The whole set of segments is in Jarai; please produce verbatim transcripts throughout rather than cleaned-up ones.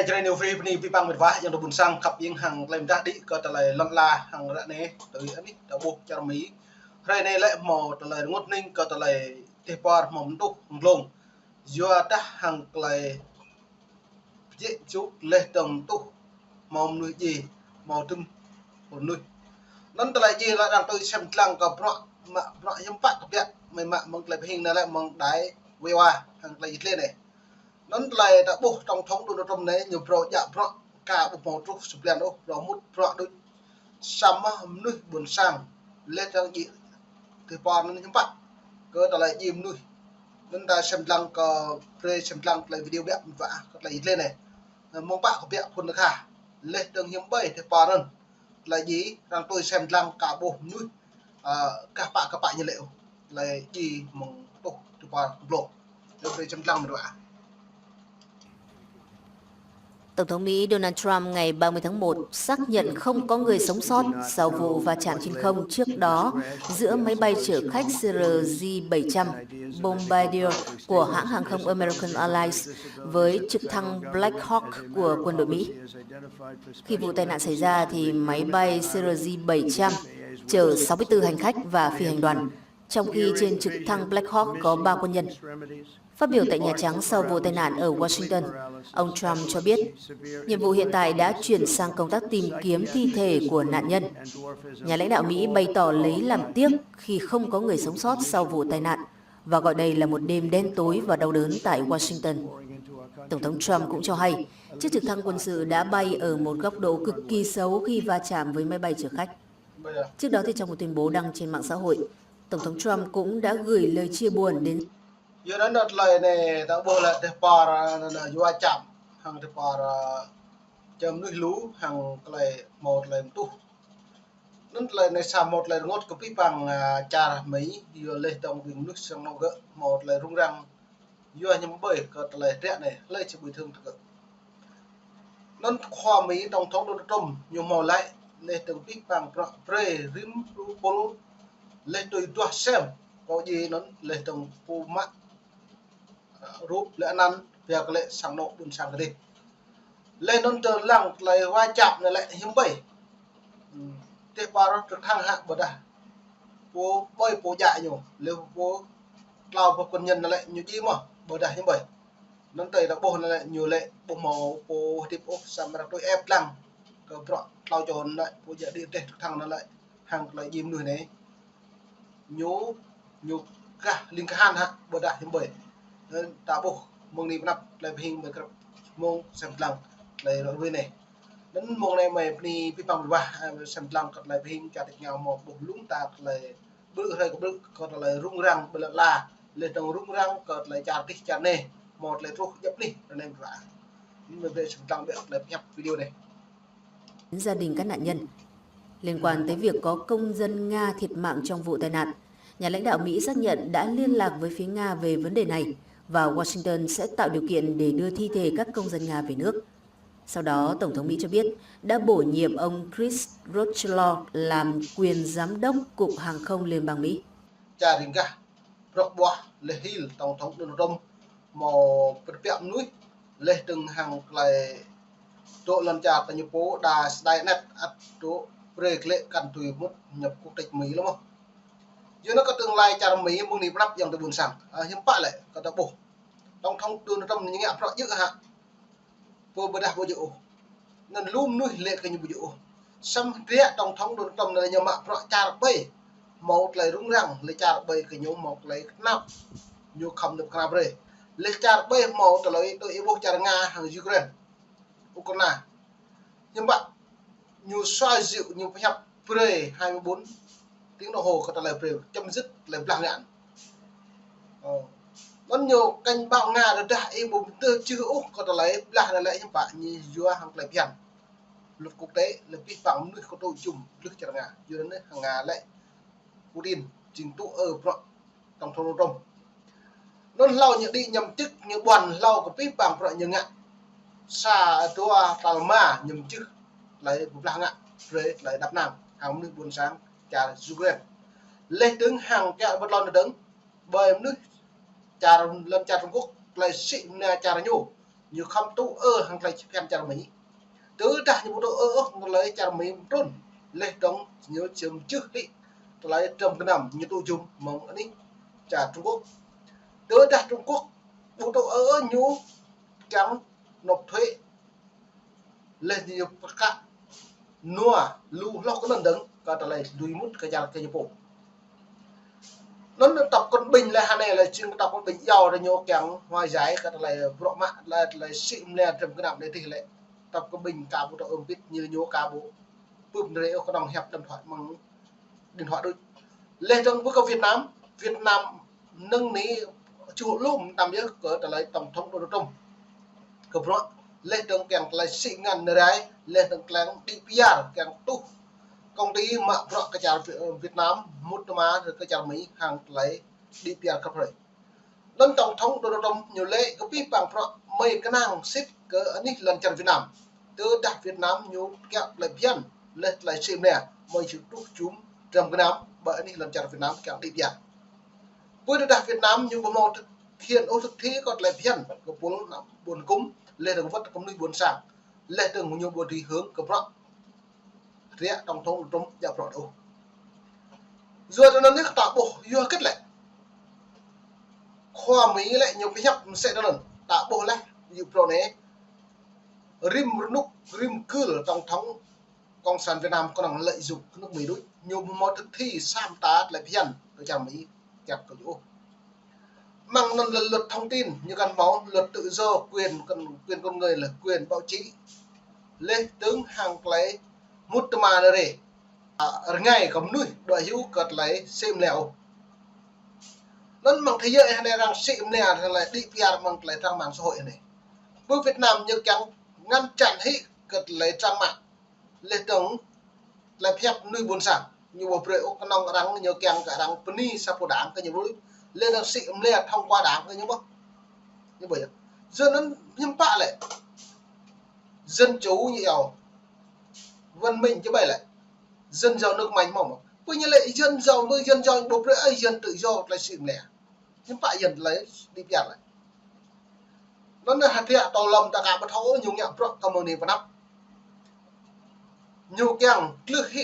Jrai New Free bơni abih bang mĕt wa, ayŏng adơi ƀuôn sang khăp hiam hăng tơlơi mơdah đĭ kơ tơlơi lŏn ala hăng ră anai, tui anih ta ƀuh čar Mi. Hrơi anai lĕ hmâo tơlơi rơngot hơning kơ tơlơi teh par hmâo mơtuh glông. Yua dah hăng tơlơi pơjĕ čuk laih dơ̆ng tuh hmâo mơnuih djai, hmâo dŭm mơnuih. Anŭn tơlơi djai lĕ arăng tui sem lăng kơ bruă mă bruă hiư̆m pă kơ biă, mơ̆ng mă mơ̆ng tơlơi pơhing anai lĕ mơ̆ng đài wai wa hăng tơlơi djai tơlơi anai. Anŭn tơlơi ta ƀuh tổng thống Donald Trump anai ñu phrâo djă bruă ka ƀu hmâo truh sơblan ôh, phrâo mŭt bruă đôč samơ̆ mơnuih ƀuôn sang laih dơ̆ng djai teh par anŭn hiư̆m pă kơ tơlơi djai mơnuih. Anŭn ta sem lăng kơ, brơi sem lăng tơlơi video biă mơ̆n wa kơ tơlơi djai tơlơi anai. Mơ̆ng pă kơ biă phŭn ta kha. Laih dơ̆ng hiư̆m ƀơi teh par anŭn tơlơi djai arăng tui sem lăng ka ƀuh mơnuih, ơ, kah pă kah pă ñu lĕ ôh. Tơlơi djai mơ̆ng tuh teh par glông. Laih brơi sem lăng mơ̆n wa. Tổng thống Mỹ Donald Trump ngày ba mươi tháng một xác nhận không có người sống sót sau vụ va chạm trên không trước đó giữa máy bay chở khách C R J bảy trăm Bombardier của hãng hàng không American Airlines với trực thăng Black Hawk của quân đội Mỹ. Khi vụ tai nạn xảy ra thì máy bay C R J bảy trăm chở sáu mươi tư hành khách và phi hành đoàn, trong khi trên trực thăng Black Hawk có ba quân nhân. Phát biểu tại Nhà Trắng sau vụ tai nạn ở Washington, ông Trump cho biết, nhiệm vụ hiện tại đã chuyển sang công tác tìm kiếm thi thể của nạn nhân. Nhà lãnh đạo Mỹ bày tỏ lấy làm tiếc khi không có người sống sót sau vụ tai nạn và gọi đây là một đêm đen tối và đau đớn tại Washington. Tổng thống Trump cũng cho hay, chiếc trực thăng quân sự đã bay ở một góc độ cực kỳ xấu khi va chạm với máy bay chở khách. Trước đó thì trong một tuyên bố đăng trên mạng xã hội, Tổng thống Trump cũng đã gửi lời chia buồn đến Yua anŭn tơlơi anai ta ƀuh lĕ teh par anŭn yua čăm hăng teh par, ơ, čăm mơnuih lu hăng tơlơi hmâo tơlơi mơtuh. Anŭn tơlơi anai sa hmâo tơlơi rơngot kơ abih bang, ơ, čar Mi, yua laih dơ̆ng ƀing mơnuih sang anŏ gơ̆ hmâo tơlơi rŭng răng. Yua hiư̆m ƀơi kơ tơlơi hơdră anai, hlơi či ƀu thơ̆ng tơ gơ̆. Anŭn khua Mi tổng thống Donald Trump ñu hmâo laĭ laih dơ̆ng abih bang bruă brơi rĭm rup pôl laih tui duah sem pô djai anŭn laih dơ̆ng pô mă rup lĕ anăn biă kơ lĕ sang anŏ ƀuôn sang kơdih. Laih anŭn tơlăng tơlơi wa čăm anai lĕ hiư̆m ƀơi. Hmm, teh par rơ̆t thăng hă ƀôdah pô ƀơi pô djă ñu, laih pô tlâo pô quân nhân anai lĕ ñu djai mơ̆ ƀôdah hiư̆m ƀơi. Anŭn tơlơi ta ƀuh anai lĕ ñu lĕ ƀu hmâo pô hơdip ôh samơ̆ arăng tui ĕp lăng kơ bruă tlâo čô anai lĕ pô djă đĭ teh rơ̆t thăng anai lĕ hăng tơlơi djai mơnuih anai. Ñu, ñu kah ling kahan hă ƀôdah hiư̆m ƀơi. Anŭn ta ƀuh mơ̆ng anai pơ anăp tơlơi pơhing mơ̆ng krăp mơ̆ng sem lăng tơlơi ră ruai anai. Anŭn mơ̆ng anai mơi bơni abih bang mĕt wa, ơ, sem lăng kơ tơlơi pơhing čar tač rơngiao hmâo ƀuh lŏm ta tơlơi ƀrư̆ hrơi kơ ƀrư̆ kơ tơlơi rŭng răng ƀơi lŏn ala. Laih dơ̆ng rŭng răng kơ tơlơi čar dih čar anai hmâo tơlơi truh djŏp anih ră anai mĕt wa. Anŭn mơi brơi sem lăng biă tơlơi pơhiăp video anai. Gia đình các nạn nhân. Liên quan tới việc có công dân Nga thiệt mạng trong vụ tai nạn, nhà lãnh đạo Mỹ xác nhận đã liên lạc với phía Nga về vấn đề này và Washington sẽ tạo điều kiện để đưa thi thể các công dân Nga về nước. Sau đó, Tổng thống Mỹ cho biết đã bổ nhiệm ông Chris Rothschilov làm quyền giám đốc Cục Hàng không Liên bang Mỹ. Čar ring gah bruă ƀuah laih hil tổng thống Donald Trump hmâo pơtơbiă mơnuih laih dơ̆ng hăng tơlơi dŏ lŏn čar ta ñu pô đa sơdai anet ăt dŏ brơi kơ lĕ kăn tui mŭt nhập quốc tịch Mi lĕ mơ̆. Yua anŭn kơ tương lai čar Mi mơ̆ng anai pơ anăp ayŏng adơi ƀuôn sang. Ơ, hiư̆m pă lĕ kơ ta ƀuh tổng thống Donald Trump ñu ngă bruă djơ̆ hă. Pô ƀôdah ƀu djơ̆ ôh. Anŭn lu mơnuih lĕ kơ ñu ƀu djơ̆ ôh. Samơ̆ hơdră tổng thống Donald Trump anai ñu mă bruă čar ƀơi hmâo tơlơi rŭng răng, laih čar ƀơi kơ ñu hmâo tơlơi kơnap. Ñu khŏm nao pơkơnap brơi. Laih čar ƀơi hmâo tơlơi tui ih ƀuh čar Nga hăng Ukraine. Ukraine. Hiư̆m pă ñu xoa dịu, ñu pơhiăp brơi hai mươi bốn tiếng đồng hồ kơ tơlơi brơi chấm dứt tơlơi blah ngă. Ơ. Anŭn ñu cảnh báo Nga rơđah ih ƀu tơ čih ôh kơ tơlơi blah anai lĕ hiư̆m pă ñu yua hăng tơlơi phiăn. Luật quốc tế lĕ abih bang mơnuih kơ tui jum lĕ čar Nga. Yua anŭn hăng Nga lĕ Putin jing tŭ ư bruă tổng thống Donald Trump. Anŭn hlâo ñu đĭ nhậm chức ñu ƀuăn hlâo kơ abih bang bruă ñu ngă. Sa dua tal rơma nhậm chức tơlơi pơblah ngă brơi tơlơi đăp năng hăng mơnuih ƀuôn sang čar Ukraine. Laih dơ̆ng hăng čar ƀơi lŏn dơ̆ng ƀơi mơnuih čar lŏn čar Trung Quốc tơlơi sĭ mơnia čar ñu. Ñu khŏm tŭ ư hăng tơlơi phiăn čar Mi. Tơdah ñu ƀu tŭ ư ôh tơlơi čar Mi trŭn, laih dơ̆ng ñu čiêm čih hĭ tơlơi trăm gơnam ñu tŭ jum mơ̆ng anih čar Trung Quốc. Tơdah Trung Quốc ƀu tŭ ư ôh ñu kiăng nộp thuế, laih ñu pơkă nua lu hloh kơ anŭn dơ̆ng kơ tơlơi lui mŭt kơ čar kơ ñu pô. Anŭn tơpă kơ ƀing lĕ hơnai lĕ jing tơpă kơ ƀing yua rơ ñu kiăng hua jai kơ tơlơi bruă mă lĕ tơlơi sĭ mơnia trăm gơnam anai tih lĕ. Tơpă kơ ƀing ka ƀu tŭ ư ƀit ñu ñu ka ƀu pơm rê ôh kơnơ̆ng hiăp điện thoại mơ̆ng điện thoại đôč. Laih dơ̆ng ƀu kơ Việt Nam, Việt Nam nơ̆ng anai čuh lum tam yơh kơ tơlơi tổng thống Donald Trump. Kơ bruă, laih dơ̆ng kiăng tơlơi sĭ ngăn nơrai, laih dơ̆ng kiăng đĭ piar, kiăng tuh công ty mă bruă kơ čar Vi-, Việt Nam, mŭt tơma kơ čar Mi hăng tơlơi đĭ piar kơ prơi. Anŭn tổng thống Donald Trump ñu lĕ kơ pih pang bruă mơi kơnang sĭt kơ anih lŏn čar Việt Nam. Tơdah Việt Nam ñu kiăng tơlơi phiăn, laih tơlơi sĭ mơnia, mơi či tŭ jum trăm gơnam, ƀơi anih lŏn čar Việt Nam kiăng đĭ piar. Ƀơi tơdah Việt Nam ñu ƀu hmâo thực hiện ôh thực thi kơ tơlơi phiăn, kơ ƀôn, ƀôn kŭm, laih dơ̆ng wơ̆t kơ mơnuih ƀôn sang, laih dơ̆ng ñu ƀu dưi hơ̆ng kơ bruă rĕ tổng thống Trump djă bruă đôč. Yua tơ anŭn anai ta ƀuh yua hơget lĕ. Khua Mi lĕ ñu pơhiăp mơsĕ tơ anŭn. Ta ƀuh lĕ yua bruă anai. Rĭm rơnŭk, rĭm gưl tổng thống Cộng sản Việt Nam kơnơ̆ng lợi dụng nước Mi đôč. Ñu ƀu hmâo thực thi sa mơta tơlơi phiăn kơ čar Mi kiăng kơ ñu ôh. Mơ̆ng anŭn lĕ luật thông tin, ñu kăn hmâo luật tự do quyền con, quyền con người lĕ quyền báo chí. Laih dơ̆ng hăng tơlơi mŭt tơma nơrai. A, rơngai kơ mơnuih đuaĭ hyu kơ tơlơi sĭ mơnia ôh. Anŭn mơ̆ng thế giới hơnai arăng sĭ mơnia tơlơi đĭ piar mơ̆ng tơlơi trang mạng xã hội hơnai. Ƀơi Việt Nam ñu kiăng ngăn chặn hĭ kơ tơlơi trang mạng. Laih dơ̆ng tơlơi phiăn mơnuih ƀôn sang. Ñu ƀu brơi ôh kơnơ̆ng arăng ñu kiăng kơ arăng bơni sa pô đảng kơ ñu ƀu. Laih dơ̆ng sĭ mơnia thông qua đảng kơ ñu ƀu. Ñu ƀu yơh. Yua anŭn hiư̆m pă lĕ. Dân chủ ñu yua. Văn minh či ƀai lĕ. Dân giàu nước mạnh mơ̆n. Ƀơi ñu lĕ dân giàu, mơ̆ dân giàu ƀu brơi ơi dân tự do tơlơi sĭ mơnia. Hiư̆m pă yơh tơlơi đĭ piar lĕ. Anŭn anai hơdră tơlơi lŏm ta ka ƀu thâo ñu ngă bruă kơ mơ̆ng anai pơ anăp. Ñu kiăng tlưh hĭ,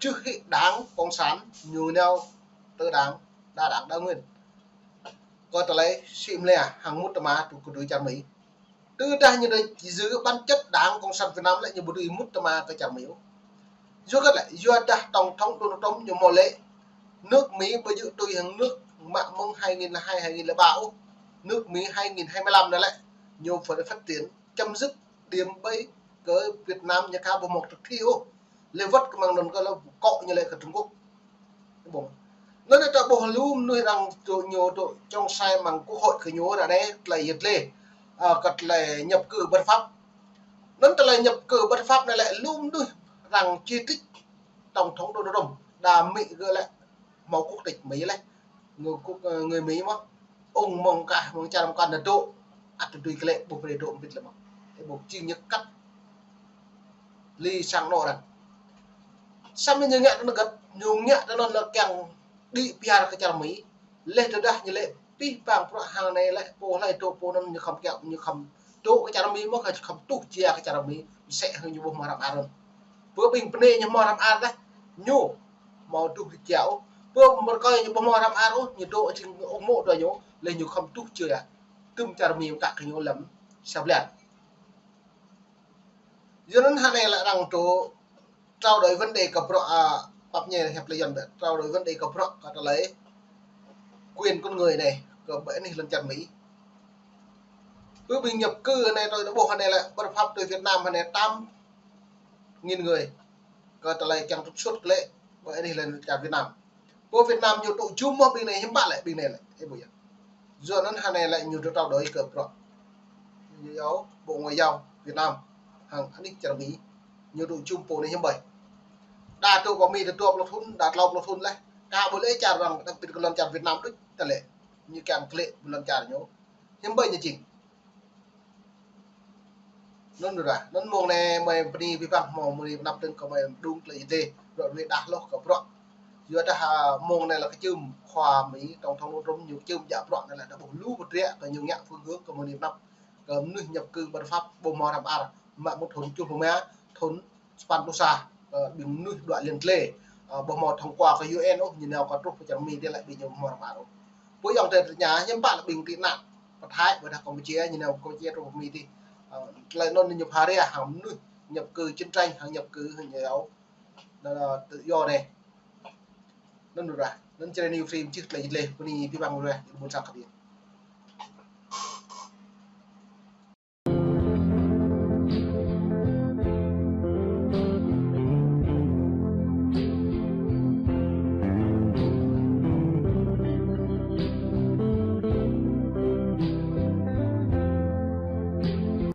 tlưh hĭ đảng cộng sản, ñu nao tơ đảng, đa đảng đa nguyên. Kơ tơlơi sĭ mơnia hăng mŭt tơma tŭ kơ tui čar Mi. Tơdah ñu dưi, dưi bản chất đảng cộng sản Việt Nam lĕ ñu ƀu dưi mŭt tơma kơ čar Mi ôh. Yua hơget lĕ, yua dah tổng thống Donald Trump ñu hmâo lĕ nước Mi ƀu djơ̆ tui hăng nước mă mơ̆ng hai nghìn lẻ hai, hai nghìn lẻ ba ôh. Nước Mi hai nghìn hai mươi lăm anai lĕ ñu phải phát triển chấm dứt điểm ƀơi kơ Việt Nam ñu ka ƀu hmâo thực thi ôh. Lĕ wơ̆t kơ mơ̆ng anŭn kơ lĕ kŏ ñu lĕ kơ Trung Quốc. Ƀu. Anŭn anai ta ƀuh lu mơnuih arăng tŭ ñu tŭ chống sai mơ̆ng quốc hội kơ ñu ră anai tơlơi yơh lĕ. A, kơ tơlơi nhập cư bất hợp pháp. Anŭn tơlơi nhập cư bất hợp pháp anai lĕ lu mơnuih arăng chỉ trích tổng thống Donald Trump. Đa Mi gơ̆ lĕ hmâo quốc tịch Mi lĕ. Người quốc, người Mi mơ̆n. Ung mơ̆ng kah, mơ̆ng čar mơ̆ng kah nao dŏ, ăt tui kơ lĕ ƀu brơi dŏ ƀit lĕ mơ̆n. Ơ ƀu jing ñu kăt li sang anŏ arăng. Samơ̆ ñu ngă tơ anŭn găt, ñu ngă tơ anŭn lĕ kiăng đĭ piar kơ čar Mi. Laih tơdah ñu lĕ pih pang bruă hăng anai lĕ pô hlơi dŏ pô anŭn ñu khŏm kiăng, ñu khŏm dŏ kơ čar Mi mơ̆n, khŏm tuh jia kơ čar Mi, mơsĕ hăng ñu ƀu hmâo hrăm ar. Ƀơi ƀing pơnê ñu hmâo hrăm ar dah, ñu hmâo tuh jia ôh. Ƀơi mơ̆ng rơkơi ñu ƀu hmâo hrăm ar ôh, ñu dŏ jing ung mô̆ dua ñu, laih ñu khŏm tuh jia. Tơm čar Mi kă kơ ñu lăm sa blan. Yua anŭn hơnai lĕ arăng tŭ trao đổi vấn đề kơ bruă, a, pap ñe hiăp lĕ Yuan ƀĕ, trao đổi vấn đề kơ bruă kơ tơlơi quyền con người anai, kơ ƀơi anih lŏn čar Mi. Ƀơi ƀing nhập cư anai tui ta ƀuh hơnai lĕ bất hợp pháp tui Việt Nam hơnai tám nghìn người. Kơ tơlơi kiăng trục xuất kơ lĕ ƀơi anih lŏn čar Việt Nam. Pơ Việt Nam ñu tŭ jum mơ̆ ƀing anai hiư̆m pă lĕ ƀing anai lĕ. Ơ ƀu yơh. Yua anŭn hơnai lĕ ñu tŭ trao đổi kơ bruă. Ñu yua Bộ Ngoại giao Việt Nam hăng anih čar Mi. Ñu tŭ jum pô anai hiư̆m ƀơi. Đa tŭ pơ Mi tơ dua pluh thŭn, đa klâo pluh thŭn lĕ. Ka ƀu lĕ čar arăng đặc biệt kơ lŏn čar Việt Nam đôč tơlơi. Ñu kiăng kơ lĕ ƀơi lŏn čar ñu. Hiư̆m ƀơi ñu jing. Anŭn ră, anŭn mơ̆ng anai mơi bơni pih pang mơ̆ng mơi pơanăp dơ̆ng kơ mơi mơđung tơlơi yơh dêh, bruă rui đah hloh kơ bruă. Yua dah, a, mơ̆ng anai lĕ kơčưm khua Mi tổng thống Donald Trump ñu kơčưm djă bruă anai lĕ ta ƀuh lu pơdră kơ ñu ngă phương hướng kơ mơi pơanăp. kơ mơnuih nhập cư bất hợp pháp ƀu hmâo hră mơar, mă mơ̆ng thun tơjuh pluh rơma, thun sapăn pluh sa, kơ ƀing mơnuih đuaĭ lŏn čar. Ơ, ƀu hmâo thông qua kơ U N ôh, ñu nao kơ truh pơ čar Mi tih lĕ ƀing ñu ƀu hmâo hră mơar ôh. Pô yŏng tơ tơña hiư̆m pă lĕ ƀing tị nạn, pơ Thái, ƀôdah Campuchia, ñu nao Campuchia truh pơ Mi tih. Ơ, tơlơi anŭn ñu pha rai hăng mơnuih nhập cư chiến tranh, hăng nhập cư hăng ñu yua, ơ, tự do anai. Anŭn ră, anŭn črăn New Free čih tơlơi jit lĕ, pơ anai ƀing ƀing ră, ƀôn sang kơ ƀing.